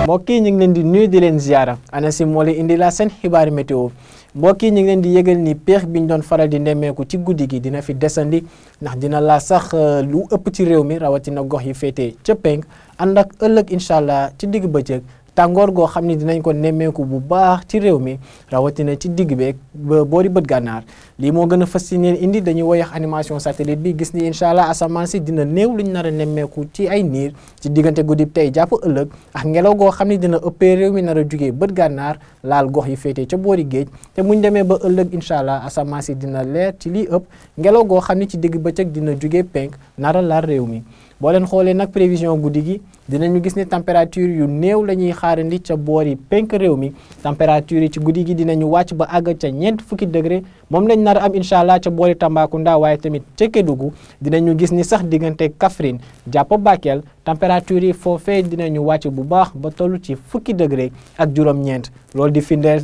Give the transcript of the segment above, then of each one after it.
mbokk yi ñu ngi leen di nuyu di leen ziara ANACIM moo leen indi la seen xibaari météo mbokk yi ñu ngi leen di yëgal ni peex bi ñu doon faral di nemmeeku ci guddi gi dina fi desandi ndax dina laa sax lu ëpp ci réew mi rawatina gox yi féetee ca penk ànd ak ëllëg incha allah ci digg bëccëg tàngoor goo xam ni dinañ ko nemmeeku bu baax ci réew mi rawatina ci digg beeg ba boori bët gànnaar lii moo gën a fas yéene indi dañuy woyax animation satellite bi gis ni incha allah asamaan si dina néew luñ nar a nemmeeku ci ay niir ci diggante guddib tey jàpp ëllëg ak ngelaw goo xam ni dina ëppee réew mi nar a jugee bët gànnaar laal gox yi féetee ca boori géej te muñ demee ba ëllëg incha allah asamaan si dina leer ci lii ëpp ngelaw goo xam ni ci digg bëccëg dina jugee penk nar a laal réew mi boo leen xoolee nag prévision guddi gi dinañu gis ne température yu néew la ñuy xaarandi ca boori penk réew mi température yi ci guddi gi dinañu wàcc ba àgg ca ñeent fukki degré moom lañ nar a am incha allah ca boori Tambacounda waaye tamit ca Kédougou dinañu gis ni sax diggante Kaffrine jàpp Bakel température yi foofee dinañu wàcc bu baax ba toll ci fukki degré ak juróom-ñeent loolu di firndeel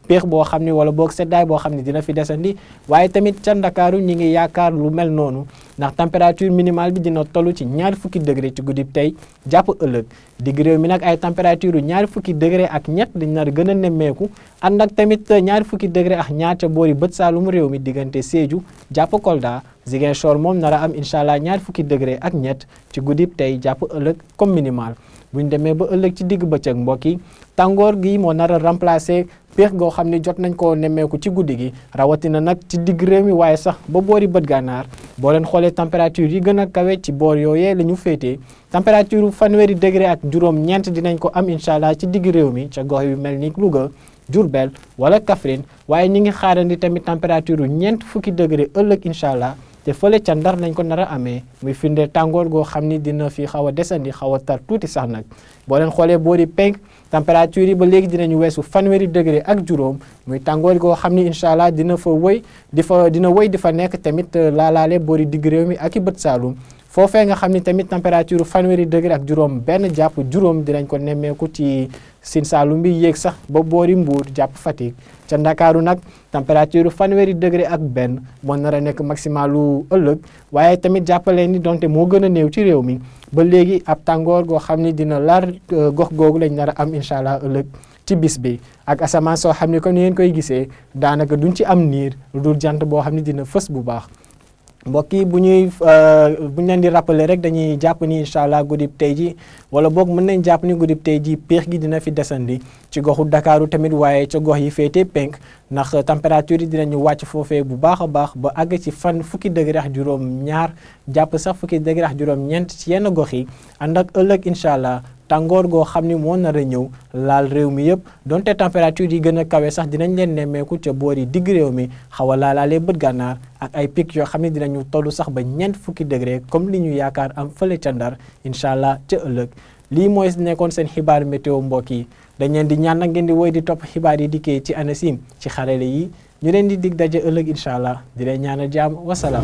péex boo xam ni wala boog seddaay boo xam ni dina fi desandi waaye tamit ca Ndakaaru ñi ngi yaakaar lu mel noonu ndax température minimale bi dina toll ci ñaari fukki degré ci guddib tey jàpp ëllëg digg réew mi nag ay température yu ñaari fukki degré ak ñett dañ nar gën a nemmeeku ànd ak tamit ñaari fukki degré ak ñaar ca boori bët saalum réew mi diggante Sédhiou jàpp Kolda Ziguinchor moom nar a am incha allah ñaari fukki degré ak ñett ci guddib tey jàpp ëllëg comme minimal buñ demee ba ëllëg ci digg bëccëg mbokk yi tàngoor gi moo nar a remplacer péex goo xam ni jot nañ koo nemmeeku ci guddi gi rawatina nag ci digg réew mi waaye sax ba boori bët gànnaar boo leen xoolee température yi gën a kawe ci boor yooyee la ñu féetee température fanweeri degré ak juróom-ñeent dinañ ko am incha allah ci digg réew mi ca gox yu mel ni Louga Diourbel wala Kaffrine waaye ñi ngi xaarandi tamit température yu ñeent fukki degré ëllëg incha allah te fële ca Ndar lañ ko nar a amee muy firnde tàngoor goo xam ni dina fi xaw a desandi xaw a tar tuuti sax nag boo leen xoolee boori penk température yi ba léegi dinañu weesu fanweeri degré ak juróom muy tàngoor goo xam ni incha allah dina fa wëy di fa nekk tamit laalaale boori digg réew mi ak i bët saalum foofee nga xam ni tamit température fanweeri degré ak juróom benn jàpp juróom dinañ ko nemmeeku ci Sine Saalum bi yéeg sax ba boori Mbuur jàpp Fatick ca Ndakaaru nag température fanweeri degré ak benn moo nar a nekk maximalu ëllëg waaye tamit jàppalee ni donte moo gën a néew ci réew mi ba léegi ab tàngoor goo xam ni dina laar gox googu lañ nar a am incha allah ëllëg ci bis bi ak asamaan soo xam ni comme ni ngeen koy gisee daanaka duñ ci am niir lu dul jant boo xam ni dina fës bu baax mbokk yi bu ñu leen di rappeler rek dañuy jàpp ni incha allah guddib tey ji wala boog mën nañ jàpp ni guddib tey ji péex gi dina fi desandi ci goxu Dakaaru tamit waaye ca gox yi féetee penk ndax température yi dinañu wàcc foofee bu baax a baax ba àgg ci fukki degré ak juróom-ñaar jàpp sax fukki degré ak juróom-ñeent ci yenn gox yi ànd ak ëllëg incha allah tàngoor goo xam ni moo nar a ñëw laal réew mi yëpp donte température yi gën a kawe sax dinañ leen nemmeeku ca boor yi digg réew mi xaw a laalaale bët gànnaar ak ay pic yoo xam ne dinañu tollu sax ba ñeent fukki degré comme li ñu yaakaar am fële ca Ndar incha allah ca ëllëg lii mooy nekkoon seen xibaar météo mbokk yi dañ leen di ñaan nag ngeen di woy di topp xibaar yi dikkee ci ANACIM ci xarale yi ñu leen di dig daje ëllëg incha allah di leen ñaanal jàmm wasalaam